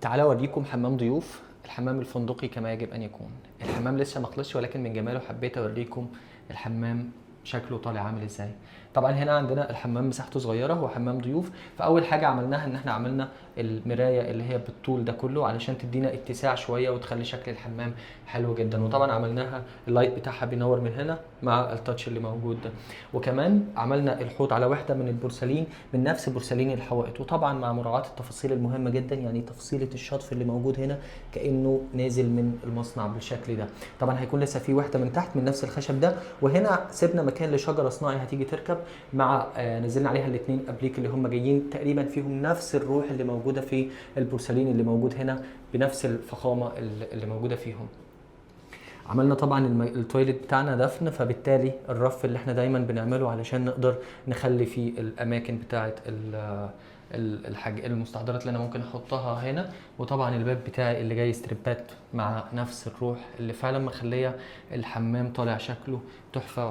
تعالوا اوريكم حمام ضيوف، الحمام الفندقي كما يجب ان يكون. الحمام لسه ما خلصش، ولكن من جماله حبيت اوريكم الحمام شكله طالع عامل ازاي. طبعا هنا عندنا الحمام مساحته صغيره، هو حمام ضيوف. فاول حاجة عملناها ان احنا عملنا المراية اللي هي بالطول ده كله علشان تدينا اتساع شوية وتخلي شكل الحمام حلو جدا. وطبعا عملناها ال light بتاعها بينور من هنا مع ال touch اللي موجود ده. وكمان عملنا الحوض على وحده من البورسلين، من نفس بورسلين الحوائط، وطبعا مع مراعاة التفاصيل المهمة جدا، يعني تفصيله الشطف اللي موجود هنا كانه نازل من المصنع بالشكل ده. طبعا هيكون لسه في وحده من تحت من نفس الخشب ده، وهنا سيبنا مكان لشجرة صناعي هتيجي تركب مع نزلنا عليها الاثنين ابليك اللي هم جايين تقريبا فيهم نفس الروح اللي موجودة في البورسلين اللي موجود هنا بنفس الفخامة اللي موجودة فيهم. عملنا طبعا ال toilet بتاعنا دفن، فبالتالي الرف اللي احنا دايما بنعمله علشان نقدر نخلي فيه الاماكن بتاعه الحاج المستحضرات اللي انا ممكن احطها هنا. وطبعا الباب بتاعي اللي جاي ستريبات مع نفس الروح اللي فعلا مخليه الحمام طالع شكله تحفة.